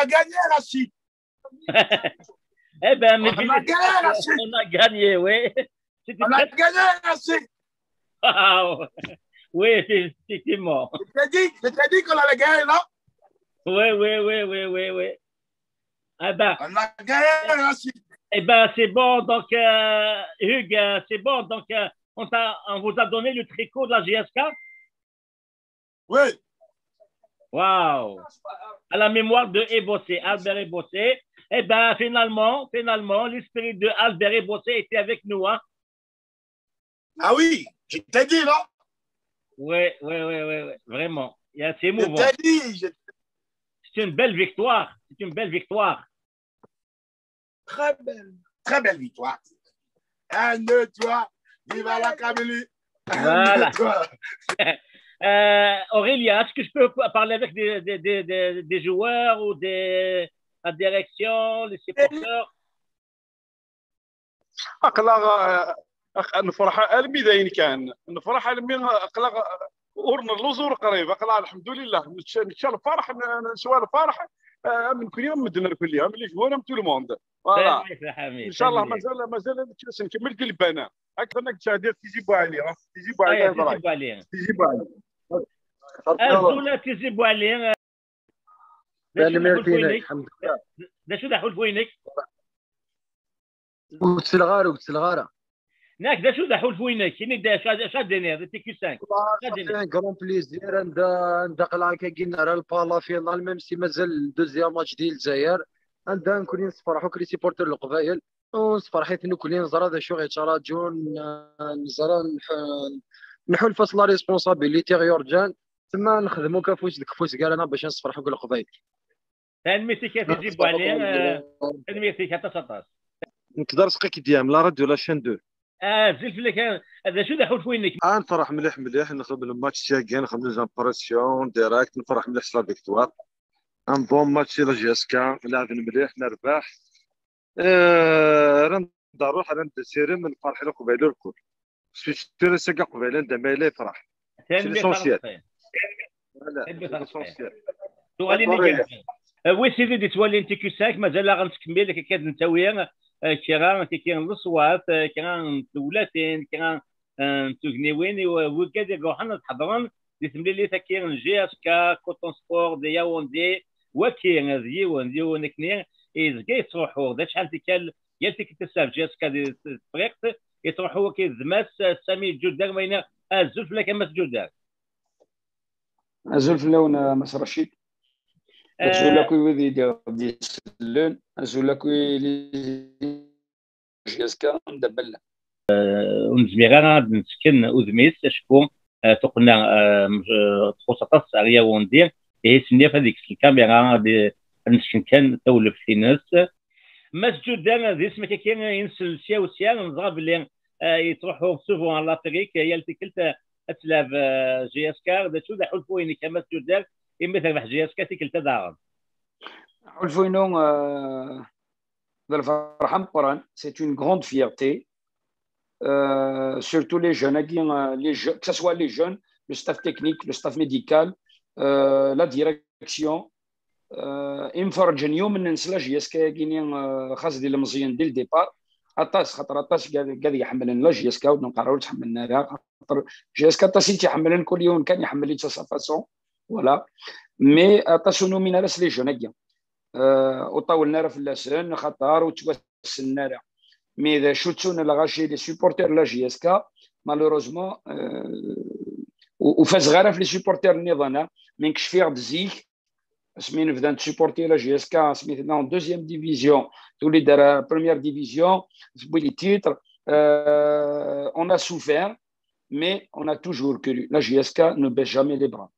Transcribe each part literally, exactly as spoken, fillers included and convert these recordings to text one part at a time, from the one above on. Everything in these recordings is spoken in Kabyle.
a gagné, Rachid. Eh ben, mais On a gagné, Rachid. On a gagné, oui. C'était On a très... gagné, Rachid. Waouh. Oui, effectivement. Je t'ai dit, je t'ai dit qu'on allait gagner, non? Oui, oui, oui, oui, oui, oui. Eh ben, On a gagné, Rachid. Eh ben, c'est bon. Donc, euh, Hugues, euh, c'est bon. Donc, euh, on, t'a- on vous a donné le tricot de la J S K. Oui. Waouh. À la mémoire de Ebossé, Albert Ebossé. Eh ben, finalement, finalement, l'esprit de Albert Ebossé était avec nous, hein. Ah oui, je t'ai dit, non? Oui, oui, oui, oui, oui, vraiment. Il y a- C'est Je émouvant. t'ai dit, je- C'est une belle victoire. C'est une belle victoire. Très belle, très belle victoire. Un, deux, trois, viva la Kabylie. Un, Voilà. deux, trois. Euh, Aurélien, est-ce que je peux parler avec des, des, des, des- des joueurs ou des, la direction, les supporters? Aql-aɣ, ah, nefreḥ almi d ayen kan. Nefreḥ almi, aql-aɣ ur nelluẓ ur qrib. Aql-aɣ, lḥemdulillah, nečča, nečča lferḥ, n- neswa lferḥ, ah, am nekni, am medden irkelli, am les joueurs, am tout le monde. Voilà. Tanemmirt a Ḥamid, Inchallah, tanemmirt. Mazal, mazal ad nk- nkemmel di lbana. Akka ad k-ttɛeddiɣ Tizi Bouali, ah, Tizi Bouali, Aya, ah, voilà. Tizi Bouali. Tizi Bouali. Azul a Tizi Bouali. D acu d Tanemmirt-inek, aḥulfu-inek? ḥemdullah. D acu d aḥulfu-inek? Ur ttleɣ ara, ur ttleɣ ara. Nak, d acu d aḥulfu-inek? Ini-d acu, acu ad d-tiniḍ di T Q cinq? Acu ad d-tiniḍ? C'est un grand plaisir anda anda aql-aɣ akkagi nerra le pas à la finale, même si mazal deuxième match di Lezzayer, anda nekkni nessefreḥ akk les supporters n Leqbayel, u nessefreḥ-iten nekkni, neẓra d acu ɣ-yettraǧun, neẓra nḥ- nḥulfa s la responsabilité ɣ-yurǧan, tma nexdem akk afus deg ufus gar-aneɣ bac ad nessefreḥ akk Leqbayel. Tanemmirt-ik a Tizi Bouali, eh, tanemmirt-ik aṭas aṭas. Nekk d Arezqi Kidyam, la radio, la chaîne deux. Ah, azul fell-ak, ah, d acu d aḥulfu-inek? Ah, nefreḥ mlih mlih, nexdem le match-agi, nexdem les impressions en direct, nefreḥ mliḥ s la victoire. Un bon match i la J S K, laɛben mliḥ, nerbeḥ. Eh, rran-d rruḥ, rran-d sirem, nefreḥ Leqbayel lkul. Surtout ass-agi Leqbayel anda ma yella yefreḥ. Tanemmirt a L'essentiel. Arezqi. Voilà, Tanemmirt a c'est Arezqi. l'essentiel. Tuɣalin D'accord, igerrzen. Eh, wi tid yettwalin T Q cinq, mazal-aɣ nettkemmil, akka ad nettawi, eh, kra, kiki n leṣwat, eh, kra n tewlatin, kra, eh, n tugniwin, i w- wigad i iruḥen ad ḥeḍren di temlilit-agi n J S K, Coton Sport, di Yaoundé, waki d yiwen, d yiwen akkenni, izga yettruḥu, d acḥal tikkal, yal tikkelt ass-a J S K di Tefriqt, yettruḥu waki d Mass Sami Ǧudar, ma yenna, azul fell-ak a Mass Ǧudar. Azul fell-awen a Mass Racid. Azul akk i wid i d-isellen, azul akk i J S K, anda ma llan. Ur nezmir ara ad nesken udem-is, acku, eh, tuqqna, eh, eh, txuṣṣ aṭas ar Yaoundé. Ihi s nnif ad yekkes lkamira, ad, ad nesken kan tawleft-ines. Mass Ǧudar, d isem-ik akka i nsell sya u sya, neẓra belli, eh, yettruḥu souvent ar l'Afrique, yal tikkelt, eh, ad tlab, eh, J S K. D acu d aḥulfu-inek a Mass Ǧudar imi terbeḥ J S K tikkelt-a daɣen? Aḥulfu-inu, eh, d lferḥ ameqqran, c'est une grande fierté. Euh, surtout les jeunes, euh, les jeunes, que ce soit les jeunes, le staff technique, le staff médical, euh, la direction, euh, imferrǧen yumnen s la J S K-agi-ni, euh, xas d ilemẓiyen dès le départ. Aṭas, xaṭer aṭas gad gad iḥemmlen la J S K, ur d-neqqar ur tt-ḥemmlen ara, xaṭer J S K aṭas i tt-iḥemmlen, kul yiwen kan iḥemmel-itt à sa façon, voilà. Mais aṭas ur numin ara s les jeunes-agi. Euh, ur ṭawlen ara fell-asen, xaṭer ur ttwassnen ara. Mais d acu ttun lɣaci, les supporters n la J S K, malheureusement, euh, ur ur fazeɣ ara ɣef les supporters nniḍen, ah. Mi nekcef-d zik, asmi nebda nettsupporter la J S K, asmi tella en deuxième division, tuli-d ar première division, tewwi les titres, euh, on a souffert, mais on a toujours cru. La J S K ne baisse jamais les bras.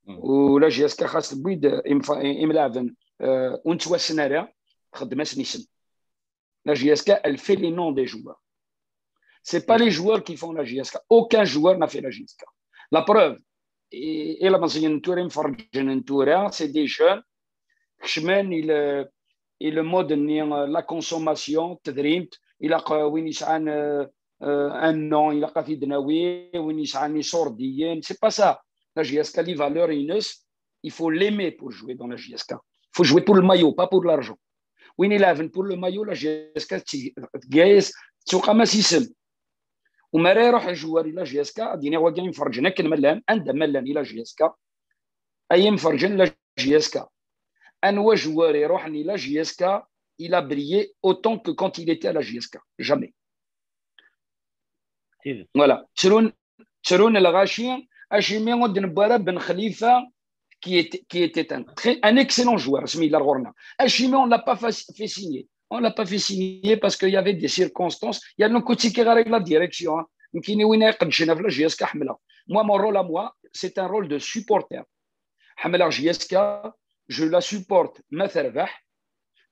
Mm. U la J S K xas tewwi-d imfa- imlaɛben, euh, ur nettwassen ara, txeddem-asen isem. La J S K, elle fait les noms des joueurs. C'est pas les joueurs qui font la J S K. Aucun joueur n'a fait la J S K. La preuve, et, et la mazine n tura, imferrǧen n tura, c'est des jeunes, kecmen, il, il mode-nni, euh, la consommation, tedrimt, ilaq, euh, win yesɛan, euh, euh, un an, ilaq ad t-id-nawi, win yesɛan iṣurdiyen, c'est pas ça. La J S K, les valeurs-ines, il faut l'aimer pour jouer dans la J S K. Faut jouer pour le maillot, pas pour l'argent. Win ilɛeben pour le maillot, la J S K tgayes, tsuqam-as isem. U mi ara iruḥ joueur i la J S K, ad d-iniɣ wagi imferǧen akken ma llan, anda ma llan i la J S K, ay imferǧen la J S K. Anwa joueur iruḥen i la J S K, il a brillé autant que quand il était à la J S K. Jamais. Voilà. Ttrun, ttrun lɣaci, acimi ur d-newwi ara Ben Khalifa, qui était, qui était un, très, un excellent joueur, asmi yella ɣur-neɣ. Acimi on l'a pas fait signer. On l'a pas fait signer parce qu'il y avait des circonstances. Il y a une critique à la direction. Hein. Nekkini win ay iqeddcen ɣef la J S K ḥemmleɣ. Moi, mon rôle à moi, c'est un rôle de supporter. Ḥemmleɣ J S K, je la supporte ma terbeḥ,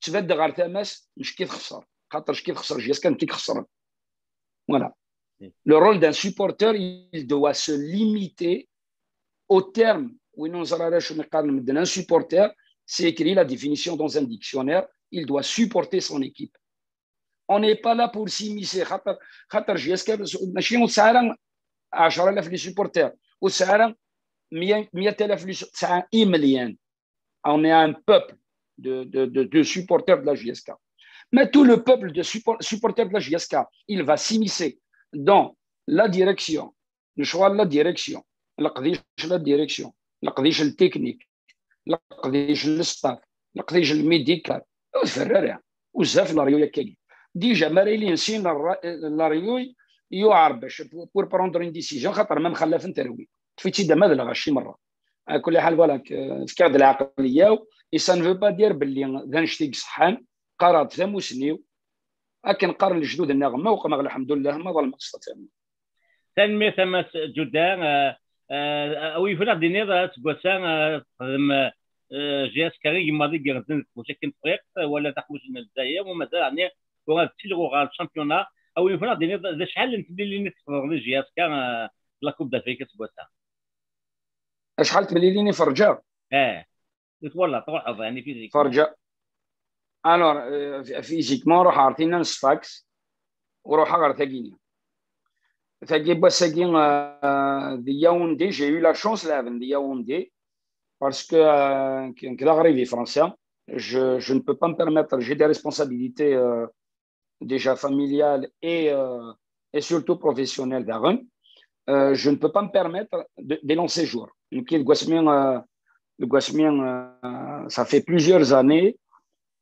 ttbaddeɣ ɣer tama-s, mačči txesser. Xaṭer mačči txesser J S K, nekk i ixesren. Voilà. Le rôle d'un supporter, il doit se limiter au terme. Win ur neẓri ara acu i qqaren medden un supporter, c'est écrit la définition dans un dictionnaire, il doit supporter son équipe. On n'est pas là pour s'immiscer. Xaṭer, xaṭer J S K mačči ur tesɛi ara ɛecra alaf les supporters, ur tesɛi ara meyya, meyya alaf les, tesɛa imelyan. On est un peuple de, de, de, de supporters de la J S K. Mais tout le peuple de support, supporters de la J S K, il va s'immiscer dans la direction, lecɣal la direction, leqdic la direction, leqdic le technique, leqdic le staff, leqdic le médical. Ur tferr ara. Bezzaf leryuy akkagi. Déjà, ma ara ilin sin leryuy, yuɛer bac pour prendre une décision, xaṭer ma mxallafen terwi. Tfit-id ama d lɣaci merra. Kulli ḥal, voilà, fkiɣ-d lɛaqliya-w, et ça ne veut pas dire belli d annect i iṣeḥḥan, qqareɣ-d tamusni-w, akken qqaren lejdud-nneɣ, ma uqmeɣ lḥemdullah, ma ḍelmeɣ s tafat. Tanemmirt a Mass Ǧuda. Awi yufan ad d-tiniḍ aseggas-a texdem J S K igmaḍ i igerrzen deg tmurt akken Tefriqt wala taḥwit n Lezzayer, u mazal ɛni ur ad ttilɣu ɣer championnat. Awi yufan ad d-tiniḍ d acḥal n temlilin i txedmeḍ di J S K, la Coupe d'Afrique aseggas-a? Acḥal n temlilin i ferǧeɣ? Eh, i twalaḍ truḥeḍ, yani, physiquement. Ferǧeɣ. Alors, euh, physiquement, ruḥeɣ ɣer tinna n Sfax, u ruḥeɣ ɣer tagini. Tagi n wass-agi, euh, di Yaoundé, j'ai eu la chance, lɛeben di Yaoundé, parce que, euh, nekk d aɣrib i Fransa. Je, je ne peux pas me permettre, j'ai des responsabilités, euh, déjà familiales et, euh, et surtout professionnelles daɣen. Euh, je ne peux pas me permettre de, de long séjour. Nekk deg wasmi, euh, deg wasmi, euh, ça fait plusieurs années,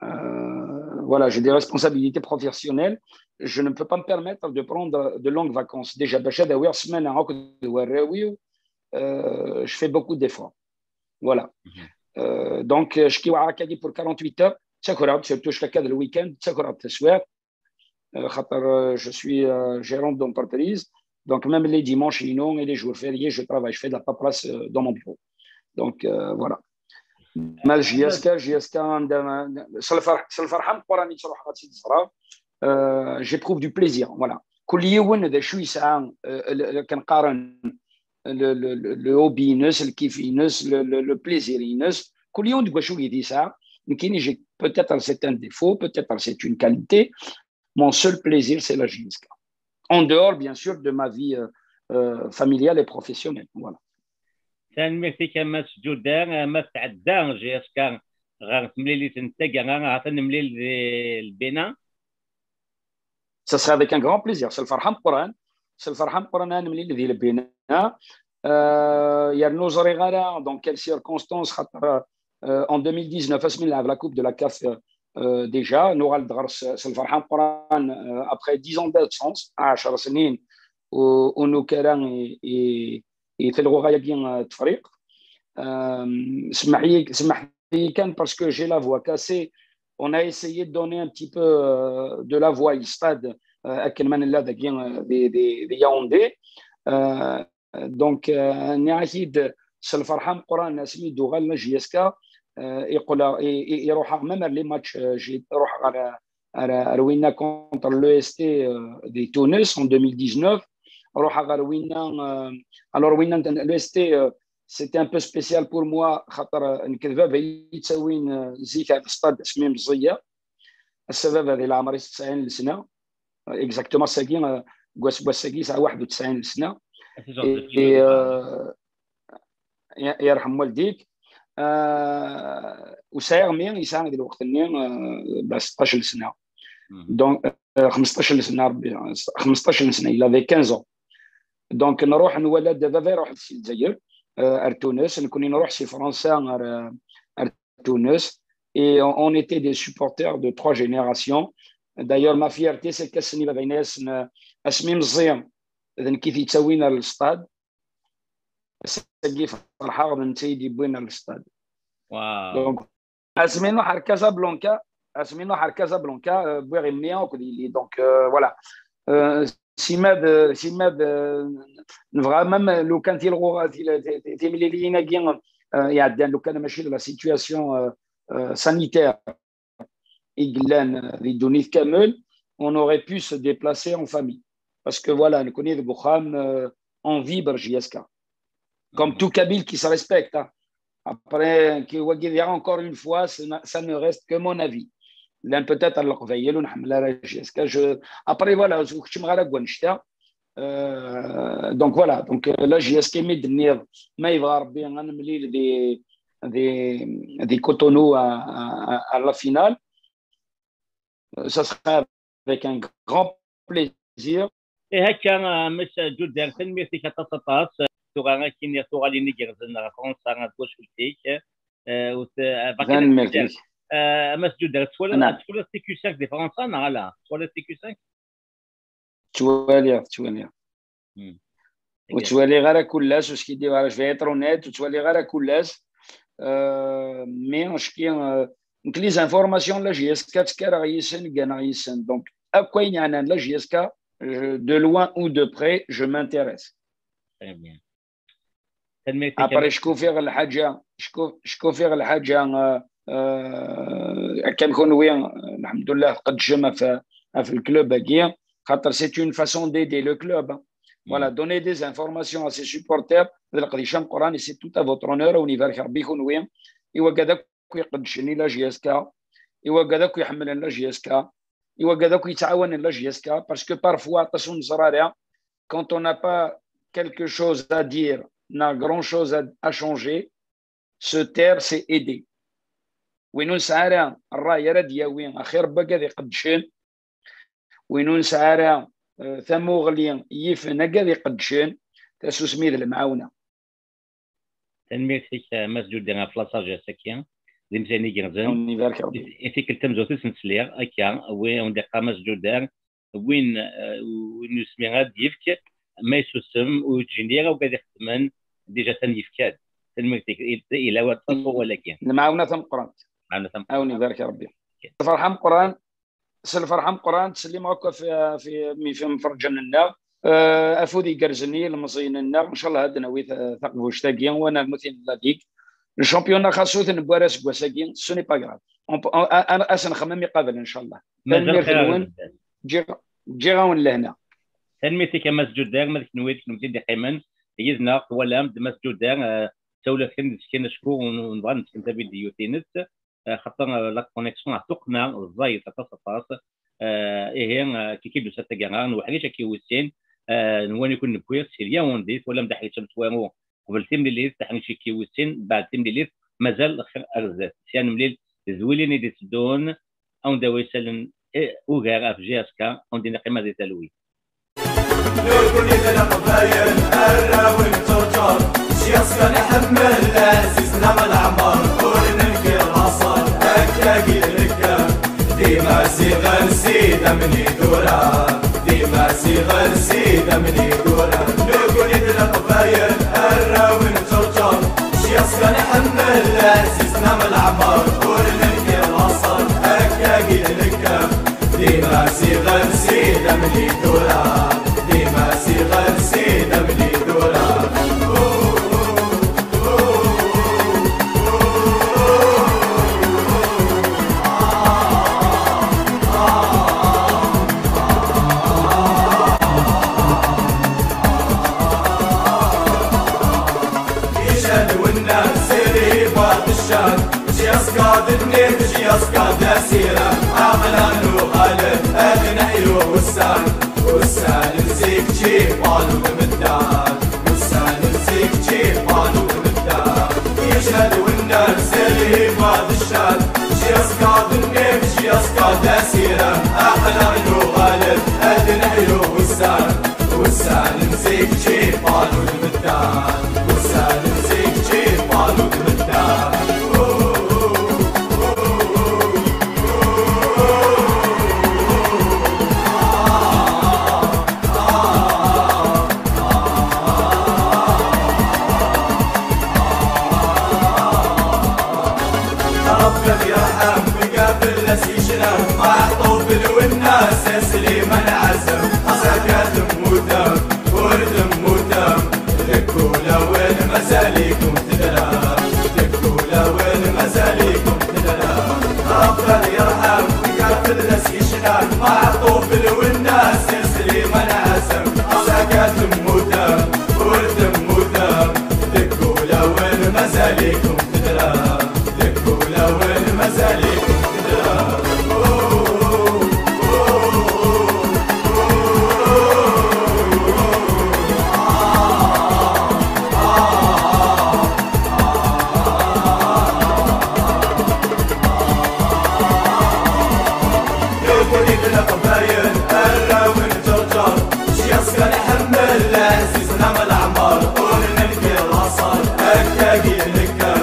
euh, voilà, j'ai des responsabilités professionnelles. Je ne peux pas me permettre de prendre de longues vacances. Déjà, bac ad awiɣ ssmana akked warraw-iw, euh, je fais beaucoup d'efforts. Voilà. Euh, donc, euh, je suis à Akagi pour quarante-huit heures. Ttakraɣ-d, surtout chaque le week-end, ttakraɣ-d taswiɛt. Euh, xaṭer, euh, je suis, euh, gérant d'entreprise. Donc, même les dimanches, inu, et les jours fériés, je travaille, je fais de la paperasse, euh, dans mon bureau. Donc, euh, voilà. Ma J S K, J S K, anda, s lferḥ, s lferḥ ameqqran i ttruḥeɣ ad tt-id-ẓreɣ. Euh, j'éprouve du plaisir, voilà. Kul yiwen d acu yesɛa, euh, le, le, akken qqaren, le, le, le, le hobby-ines, lkif-ines, le, le, le plaisir-ines. Kul yiwen deg wacu i yesɛa. Nekkini, j'ai, peut-être c'est un défaut, peut-être c'est une qualité. Mon seul plaisir, c'est la J S K. En dehors, bien sûr, de ma vie, euh, euh, familiale et professionnelle. Voilà. Tanemmirt-ik a Mass Ǧuda. Ma tɛedda J S K ɣer temlilit n taggara, ad nemlil di Lbina. Ça serait avec un grand plaisir. S lferḥ ameqqran. S lferḥ ameqqran ad nemlil di Lbina. Euh, yernu ur ẓriɣ ara dans quelles circonstances, xaṭer, euh, en deux mille dix-neuf, asmi nlɛeb la Coupe de la CAF, euh, déjà, nuɣal-d ɣer-s s lferḥ ameqqran, euh, après dix ans d'absence, ɛecra snin ur, ur nuki ara i, i, i talɣuɣa-agi, euh, n Tefriqt. Euh, semmeḥ-iyi, semmeḥ-iyi kan parce que j'ai la voix cassée. On a essayé de donner un petit peu, euh, de la voix i stade, euh, akken ma nella dagi, euh, di, di, di Yaoundé. Euh, donc, euh, nniɣ-ak-id s lferḥ ameqqran asmi d-uɣal la J S K, euh, iqqel-, i, i, iruḥ-aɣ même les matchs, euh, j'ai, ruḥeɣ ɣer, ɣer, ɣer winna contre l'E S T, euh, di Tunis en deux mille dix-neuf. Ruḥeɣ ɣer winna, euh, alors winna n l'E S T, euh, c'était un peu spécial pour moi, xaṭer, euh, nekk d baba i yettawin, euh, zik ɣer stade asmi meẓẓiyeɣ. Ass-a baba di leɛmer-is tesɛin lesna. Exactement, ass-agi, euh, deg wass, wass-agi yesɛa waḥed u tesɛin lesna. Et, euh, ya-, yerḥem waldik. Euh, ur sɛiɣ mmi, yesɛa di lweqt-nni, euh, ba seṭṭac n sna. Donc, euh, xmesṭac n sna, Rebbi, xmesṭac n sna, il avait quinze ans. Donc, nruḥ nwala-d baba iruḥ si Lezzayer, euh, ar Tunes, nekkni nruḥ si Fransa ar, ar Tunes, et on, on était des supporters de trois générations. D'ailleurs, ma fierté, c'est qu'ass-nni baba yenna-yasen, euh, asmi meẓẓi, d nekk i t-yettawin ar lestad. Ass-agi ferḥeɣ, d netta i d-yewwin ar lestad. Wow. Donc, asmi nruḥ ar Casablanca, asmi nruḥ ar Casablanca, euh, wwiɣ mmi akked yelli. Donc, euh, voilà. Euh, simad, euh, simad, euh, nebɣa même lukan tilɣu-, til-, ti-, ti-, timliliyin-agi, euh, iɛeddan, lukan mačči d la situation, euh, euh, sanitaire i yellan, euh, di ddunit kamel, on aurait pu se déplacer en famille. Parce que voilà, nekkni deg uxxam, euh, on vibre J S K. Comme tout Kabyle qui se respecte, hein. Après, qui, wagi, encore une fois, ça ne, ça ne reste que mon avis. Llan peut-être ar Leqbayel ur nḥemmel ara J S K. Je, après, voilà, ur keččmeɣ ara deg wannect-a. Euh, donc voilà, donc, euh, la J S K mi d-tenniḍ, ma yebɣa Rebbi, ad nemlil di, di, di Cotonou à, à, à la finale. Euh, ça serait avec un grand plaisir. Eh, akka, euh, Mass Judar, tanemmirt-ik aṭas, aṭas. Tura, akin, tuɣalin igerrzen ɣer Fransa, ɣer twacult-ik. Euh, u t-, euh, bakken Tanemmirt-ik. Euh, Mass Judar, twala-, Naam. Twalaḍ T Q cinq di Fransa, neɣ ala? Twalaḍ T Q cinq? Ttwaliɣ, ttwaliɣ. Hmm. Ur ttwaliɣ ara kul ass, ur skiddibeɣ ara, je vais être honnête, ur ttwaliɣ ara kul ass. Euh, mais acki, euh, nekk les informations n la J S K ttkaleɣ yis-sen, gganeɣ yis-sen. Donc, akk ayen yeɛnan la J S K, je, de loin ou de près, je m'intéresse. Très bien. Tanemmirt-ik. Après, je couvre الحاجة, je cou-, je couvre الحاجة, euh, euh, comme كنوي, الحمد لله, تقدم في, في الكلوب هاكي, خاطر c'est une façon d'aider le club. Voilà, donner des informations à ses supporters, d leqdic ameqqran, et c'est tout à votre honneur, ad wen-ibarek Rebbi kunwi, i wagad akk iqeddcen i la J S K, i wagad akk iḥemmlen la J S K, i wagad akk yettɛawanen la J S K, parce que parfois, aṭas ur neẓra ara, quand on n'a pas quelque chose à dire, n'a grand chose à, à changer, se taire, c'est aider. Win ur nesɛi ara ṛṛay ara d-yawi axir n wagad iqeddcen, win ur nesɛi ara, euh, tamuɣli yifen agad iqeddcen, tasusmi d lemɛawna. Tanemmirt-ik, a Mass Judar, ɣef la sagesse-agi, d imeslayen igerrzen. Awen ibarek Rebbi. I, i tikkelt tamezwarut i sen-sliɣ akka, wi awen-d-iqqar Mass Judar, win, euh, win yusmi ad d-yefk, ma yessusem, ur yettjin ara wagad ixeddmen, déjà atan yefka-d. Tanemmirt-ik, il, il a waṭas wawal-agi. Lemɛawna tameqqrant. Lemɛawna tameqqrant. Awen ibarek Rebbi. Lferḥ ameqqran, s lferḥ ameqqran, ttsellimeɣ akk ɣef, ɣef, ɣef imferǧen-nneɣ. Euh, afud igerrzen i yilmeẓyen-nneɣ, ncallah ad d-nawi ta-, taqbuct-agi, wa nernu tin n la Ligue. Le championnat xas ur t-newwi ara aseggas-agi, ce n'est pas grave. On peut, on, a, a, ad s-nxemmem iqabel, ncallah. Mazal xir ara Tanemmirt-nwen. Nebdad. Ǧǧiɣ, ǧǧiɣ-awen lehna. Tanemmirt-ik a Mass Judar, ma d kenwi, d kennemti d-iqqimen yid-neɣ, twalam-d Mass Judar, euh, ssawleɣ kan d kan acku ur nebɣa ad nesken tavidyut-ines, euh, xaṭer, euh, la connexion ar tuqqna ẓẓayet aṭas, aṭas. Euh, ihi, euh, kiki d-tusa taggara, nweḥḥel-ik akka i wis sin, euh, nwali-ken newwi si Lyaondi, twalam-d aḥric amezwaru qbel timlilit, taḥnic-ik i wis sin, mbeɛd timlilit, mazal lxir ar zdat. Sya nemlil d wilin i d-iteddun, a wen-d-awi isallen, eh, ugar ɣef J S K, a wen-d-iniɣ qqimet di talwit. Nekkni d Leqbayel, arraw n Ǧerǧer, J S K nḥemmel, ɛzizna leɛmer, ur nenfir laṣel, akkagi d nekka. Dima ziɣen sid amni d urar, dima ziɣen sid amni d urar. Nekkni d Leqbayel, arraw n Ǧerǧer, J S K nḥemmel, ɛzizna leɛmer, ur nenfir laṣel, akkagi d nekka. Dima ziɣen sid amni d urar, dima ziɣen sid amni d urar. Ijadwenna siri bat ccan, J S K d nnif, J S K d asira, aql-aɣ nuɣal ad neḥyu ussan. Ussan n zik ǧiban u tmeddar, ussan n zik ǧiban u tmeddar. Ijadwenna Sirem, aql-aɣ nuɣal-d ad neḥyu ussan, ussan n zik čči Palu d Mettan, ussan n zik čči Palu d Mettan. Ṛebbi ad yerḥem, wigad fell-as yecna, Maɛṭub Lwennas, Sliman Ɛazem, ɣas akka temmutem, ur temmutem, deg ulawen mazal-ikum tedrem, deg ulawen mazal-ikum tedrem. Ṛebbi ad yerḥem, wigad fell-as yecna, Maɛṭub Lwennas, Sliman Ɛazem, ɣas akka temmutem, ur temmutem, deg ulawen mazal-ikum tedrem, deg ulawen mazal-ikum tedrem. Nekkni d Leqbayel, arraw n Ǧerǧer, sya-s kan nḥemmel leɛziz-nneɣ Leɛmer, ur nenkir laṣel, akkagi d-nekker.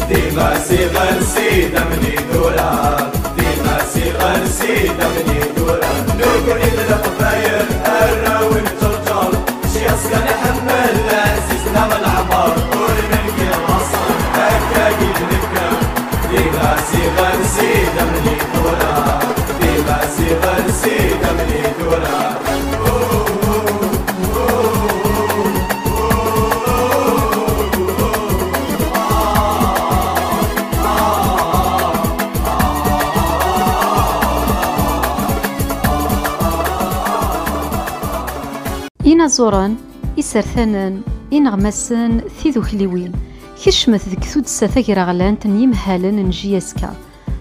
D imasiɣen si dam n idurar, d imasiɣen si dam n idurar. Nekkni d Leqbayel, arraw n Ǧerǧer, sya-s kan nḥemmel leɛziz-nneɣ Leɛmer, ur nenkir laṣel, akkagi d-nekker. D imasiɣen si dam n idurar, d imasiɣen si dam n idurar. Inaẓuren, isertanen, ineɣmasen, tidukliwin, kecmet deg tuddsa tagraɣlant n yimehhalen n J S K.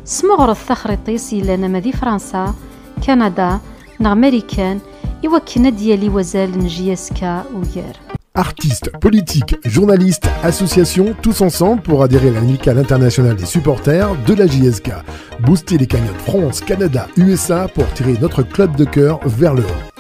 Smeɣret taxriṭ-is yellan ama di Fransa, Kanada, neɣ Marikan, i wakken ad d-yali wazal n J S K ugar. Artistes, politiques, journalistes, associations, tous ensemble pour adhérer à l'Amicale internationale des supporters de la J S K. Boostez les cagnottes France, Canada, U S A pour tirer notre club de cœur vers le haut.